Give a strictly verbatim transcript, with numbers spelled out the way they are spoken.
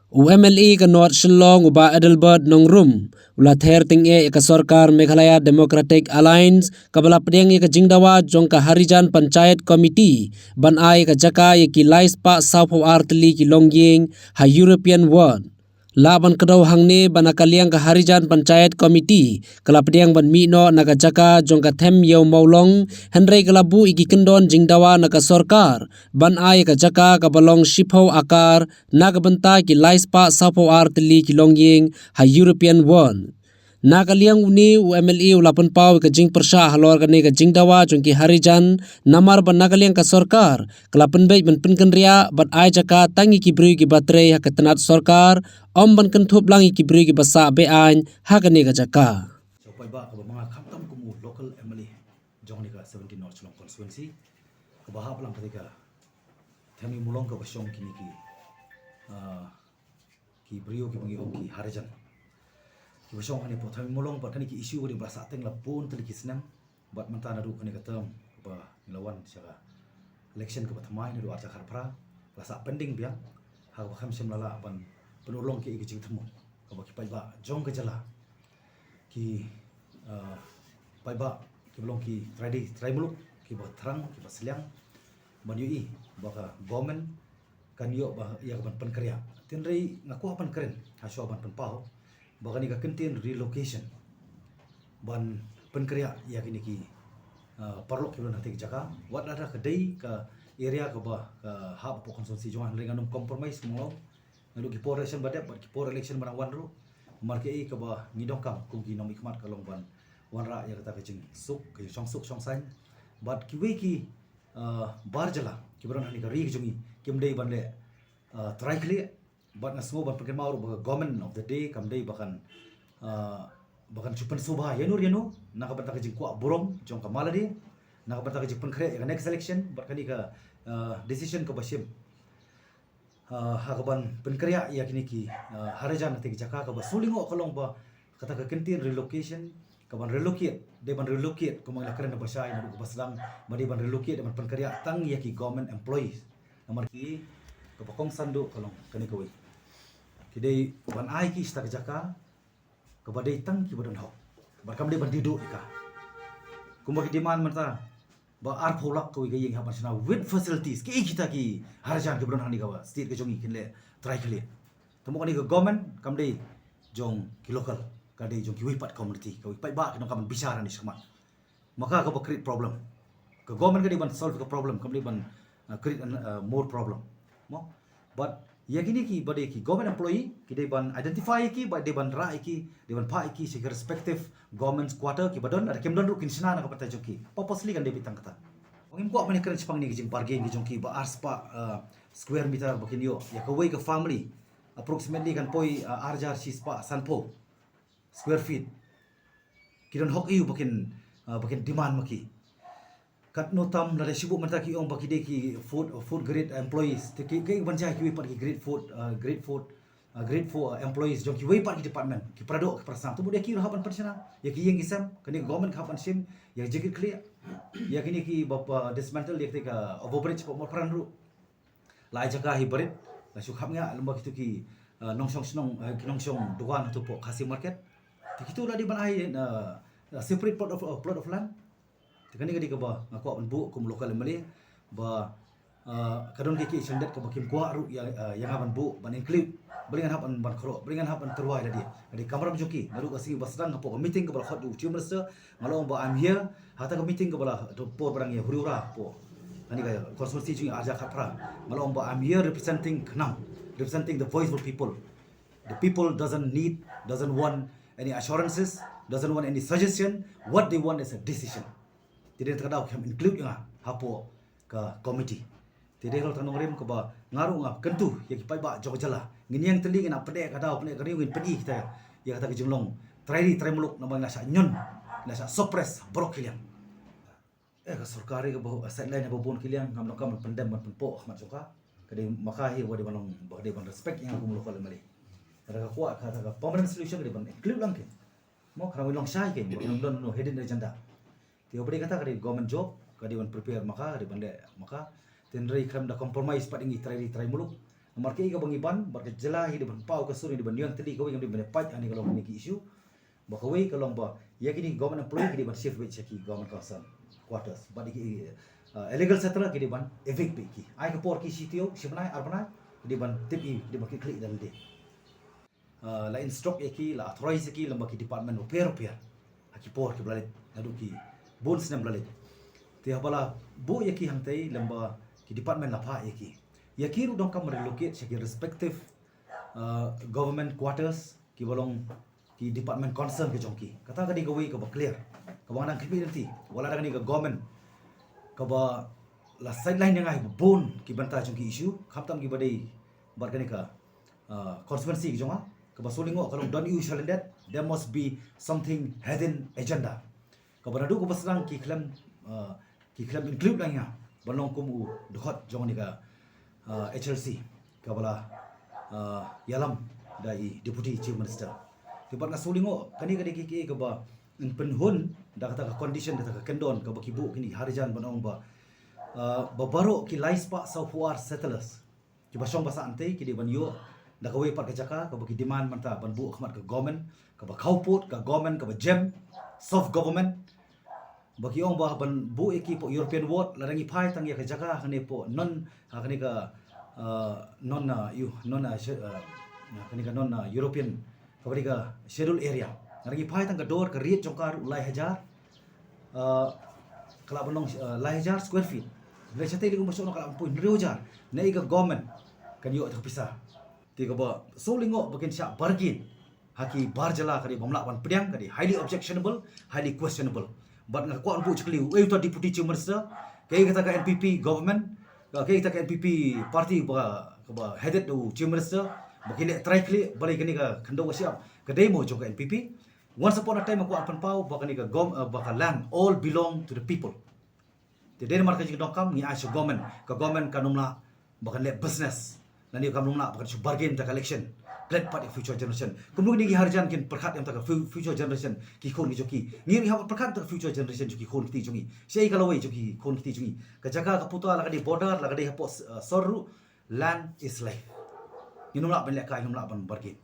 U M L A ka North Shillong, u Bah Adelbert Nongrum, u la ther tyngeh ïa ka sorkar Meghalaya Democratic Alliance kaba la pdiang ïa ka jingdawa jong ka Harijan Panchayat Committee ban ai ka jaka ïa ki lai spah sawphew ar tylli ki longïing ha European Ward. Lah ban kdew hangne ba na ka liang ka Harijan Panchayat Committee ka la pdiang ban mih noh na ka jaka jong ka Them Ïew Mawlong, hynrei ka la buh ïa ki kyndon jingdawa na ka sorkar ban ai ka jaka kaba long shiphew akar na ka bynta ki lai spah sawphew ar tylli ki longïing ha European Ward. Na ka liang une u M L A u la pynpaw ïa ka jingpyrshah halor kane ka jingdawa jong ki Harijan, namar ba na ka liang ka sorkar ka la pynbeit ban pynkynriah bad ai jaka tang ïa ki briew kiba trei ha ka tnat sorkar, ym ban kynthup lang ïa ki briew kiba sah be-aiñ ha kane ka jaka. Sha u paidbah kaba ma nga khamtam kum u local M L A jong kane ka seventeen North Shillong constituency, kaba hap lang kata ka Them Ïew Mawlong kaba shong kine ki, ah, ki briew kiba ngi ong ki Harijan kiba shong hangne hapoh Them Ïew Mawlong. Bad kane ki issue ka dei ba la sah teng la bun tylli ki snem, bad mynta naduh kane ka term kaba ngi la wan sha ka election kaba thymmai naduh arhajar khatphra, la sah pending biang, ha kaba khlem shym la lah ban pynurlong ïa ki jingthmu kaba ki paidbah jong ka jylla, ki, ah, paidbah kiba long ki trai dei trai muluk, kiba thrang, kiba sliang ban ïohi ba ka government kan ïoh ba ïa ka ban pynkynriah. Hynrei nga kwah ban kren ha shuwa ban pynpaw ba kane ka kyntien relocation ban pynkynriah ïa kine ki, ah, paralok kiba don ha kata ka jaka, wat lada ka dei ka area kaba ka hap hapoh constituency jong nga, hynrei ngan ym compromise kumno. Naduh ki por election ba dep bad ki por election ba nang wan ruh, namar kaei kaba ngi donkam kum ki nongmihkhmat ka long ban wanrah ïa kata ka jingsuk, ka jingshongsuk shongsaiñ. Bad kiwei ki, ah, bar jylla kiba don ha kane ka ri ka jong ngi kim dei ban leh, ah, trai khlieh. Bad nga sngew ban pynkynmaw ruh ba ka government of the day kam dei ba kan, ah, ba kan shu pynsngewbha ïano ïano na ka bynta ka jingkwah burom jong ka ma lade, na ka bynta ka jingpynkhreh ïa ka next election. Bad kane ka, ah, decision kaba shim, ah, ha kaban pynkynriah ïa kine ki, ah, Harijan ha kata ka jaka, kaba sngewlyngngoh ka long ba kata ka kyntien relocation kaban relocate, dei ban relocate, kumba ngi la kren ha ba shai naduh kaba sdang, ba dei ban relocate, dei ban pynkynriah tang ïa ki government employees. Namar ki, kaba kongsan duh ka long kane kawei, ki dei ban ai ki shata ka jaka kaba dei tang kiba don hok, bad kam dei ban die duh ïa ka. Kumba ki demand mynta ba arphew lak kawei ka ïing hap ban shna with facilities. Kiei kita ki Harijan kiba don ha kane ka state ka jong ngi kin leh trai khlieh? Te mo kane ka government kam dei jong ki local, ka dei jong kiwei pat community, kawei paidbah ki donkam ban bishar ha kane shakhmat. Ma ka kaba create problem. Ka government ka dei ban solve ka problem, kam dei ban, uh, create an, uh, more problem. Mo? But ïa kine kiba dei ki government employee, ki dei ban identify ïa ki, ba dei ban rah ïa ki, dei ban phah ïa ki sha ki respective government quarter kiba don, lada kim don ruh kin shna na ka bynta jong ki. Purposely kan dei beit tang kata. Ngim kwah ban ïakren shaphang kane ka jingbargain ka jong ki ba ar spah, uh, square meter ba kin ïoh ïa kawei ka family. Approximately kan poi, uh, ar hajar shi spah sanphew square feet. Ki don hok aïu ba kin, uh, ba kin demand ma ki? Katno tam lada shibun mynta ki ong ba ki dei ki fourth, fourth grade employees. Te ki, ki ban jia kiwei pat ki grade four, uh, grade four, uh, grade four, uh, employees jong kiwei pat ki department, ki paradoh ki parasnam. Te mut ïa ki ruh hap ban pynshna ïa ki ïing ki sem, kane ka government ka hap ban shim ïa ka jingkit khlieh ïa kine kiba, uh, dismantle ïa kata ka overbridge hapoh Mawpran ruh. La ai jaka hi barit, la shu khapngiah lem bad kito ki, uh, nongshong shnong, uh, ki nongshong dukan hato hapoh Khasi Market. Te kito la dei ban ai, uh, a separate plot of, uh, plot of land. Te kane ka dei kaba nga kwah ban buh kum local M L A ba, uh, ka don ki, ki shandet kaba kim kwah ruh ïa, uh, ïa nga ban buh, ban include. Balei ngan hap ban, ban khreh, balei ngan hap ban tyrwa ïa lade? Ka dei ka kamram jong ki. Naduh ka sngi ba sdang hapoh ka meeting kaba la khot u Chief Minister, nga la ong ba I'm here. Ha kata ka meeting kaba la, por ba dang ïa huri hura hapoh kane ka constituency jong ngi ar hajar khatphra, nga la ong ba I'm here representing KHNAM, representing the voice of people. The people doesn't need, doesn't want any assurances, doesn't want any suggestion. What they want is a decision. Te dei na kata ka daw ki hap include ïa nga hapoh ka committee. Te dei halor kata ka nongrim kaba nga ruh nga kyntu ïa ki paidbah jong ka jylla. Ngin ïeng tylli, ngin ap pdeng ka daw, pdeng ka riewng, ngin pyni kita ïa kata ka jinglong trai ri trai muluk, namar ngi la shah ñion, ngi la shah suppress baroh ki liang. Eh, ka sorkar ri kaba sideline ha ba bun ki liang, ngam donkam ban pyndem ban pynpoh ha khmat jong ka. Ka dei ma ka hi ba dei ban long, ba dei ban respect ïa nga kum local M L A. Lada ka kwah kata ka permanent solution ka dei ban include lang ki. Mo, ka dang long shai ki, ba ka dang don no hidden agenda. Te ba dei kata ka dei government job, ka dei ban prepare ma ka, ka dei ban leh ma ka. Te hynrei khlem da compromise pat ïa ngi trai ri trai muluk. Namar kaei kaba ngi ban, bad ka jylla hi dei ban paw ka sur, hi dei ban ïoh tylli, kawei kam dei ban pait ha kane ka long kine ki issue. Ba kawei ka long ba ïa kine ki government employee ki dei ban shift beit sha ki government concern quarters. Bad ïa ki, uh, illegal settler ki dei ban evict beit ki. Ai ka por ki shi taïew, shi bnai, ar bnai, ki dei ban tip ïa, ki dei ban kit khlieh da lade. Uh, la instruct ïa ki, la authorize ïa ki lyngba ki department bapher bapher ha ki por kiba la leit, naduh ki bun snem ba la leit. Te haba la buh ïa ki hangtei, lyngba ki department la phah ïa ki. Ïa ki ruh donkam relocate sha ki respective, uh, government quarters kiba long ki department concern ki jong ki. Kata ka dei kawei kaba clear, kaba nga dang khmih lynti. Wat la da kane ka government kaba la sideline ïa nga ha bun ki bynta jong ki issue, khamtam kiba dei bad kane ka, uh, constituency ki jong nga, kaba shu lyngngoh ka long don issue shalyndet, there must be something hidden agenda. Kaba naduh kaba sdang ki khlem, uh, ki khlem include lang ïa nga ban long kum u dkhot jong kane ka, uh, H L C kaba la, uh, ïalam da i Deputy Chief Minister. Te bad nga shu lyngngoh kane ka dei ka, ka kaba yn pynhun da kata ka condition, da kata ka kyndon kaba ki buh kine ki harijan ban ong ba, uh, ba baroh ki lai spah saw phew ar settlers kiba shong ba sah hangtei ki dei ban ïoh da kawei pat ka jaka kaba ki demand mynta ban buh ha khmat ka government, kaba khawpud, ka government kaba jem, soft government. Ba ki ong ba ban buh ïa ki hapoh European Ward, lada ngi phai tang ïa ka jaka ha kane hapoh non, ha kane ka, uh, non, uh, ïa, non, uh, sche-, uh, ha kane ka non, uh, European, kaba dei ka schedule area. Lada ngi phai tang ka dor, ka rate jong ka ruh lai hajar, uh, ka lah ban long, uh, lai hajar square feet. Lada shatei lei kumba shu ong ka lah ban poi hynriew hajar. Naei ka government kan ïoh ïa ka pisa? Te kaba shu lyngngoh ba kin shah bargain ha ki bar jylla ka dei bym lah ban pdiang, ka dei highly objectionable, highly questionable. Bad nga kwah ban buh jingkylli, uei uta Deputy Chief Minister, kaei kata ka N P P government, kaei kata ka N P P party ba, kaba headed da u Chief Minister, ba ki leh trai khlieh balei kane ka khyndew ka shyiap ka dei mo jong ka N P P. Once upon a time nga kwah pynpaw ba kane ka gov-, eh, ba ka land all belong to the people. Te dei namar ka jingdonkam ngi ai sha government, ka government kan ym lah ba kan leh business, lane kan ym lah ba kan shu bargain da ka election, klet pat ïa future generation. Kumno kine ki harijan kin pyrkhat ïa ka fu-, future generation ki khun ki jong ki? Ngi ruh ngi hap pyrkhat ïa ka future generation jong ki khun kti jong ngi. Shaei ka lawei jong ki khun kti jong ngi? Ka jaka ka puta la ka dei border, la ka dei hapoh, uh, sor ruh, land is life. Ngin ym lah ban lehkai, ngin ym lah ban bargain.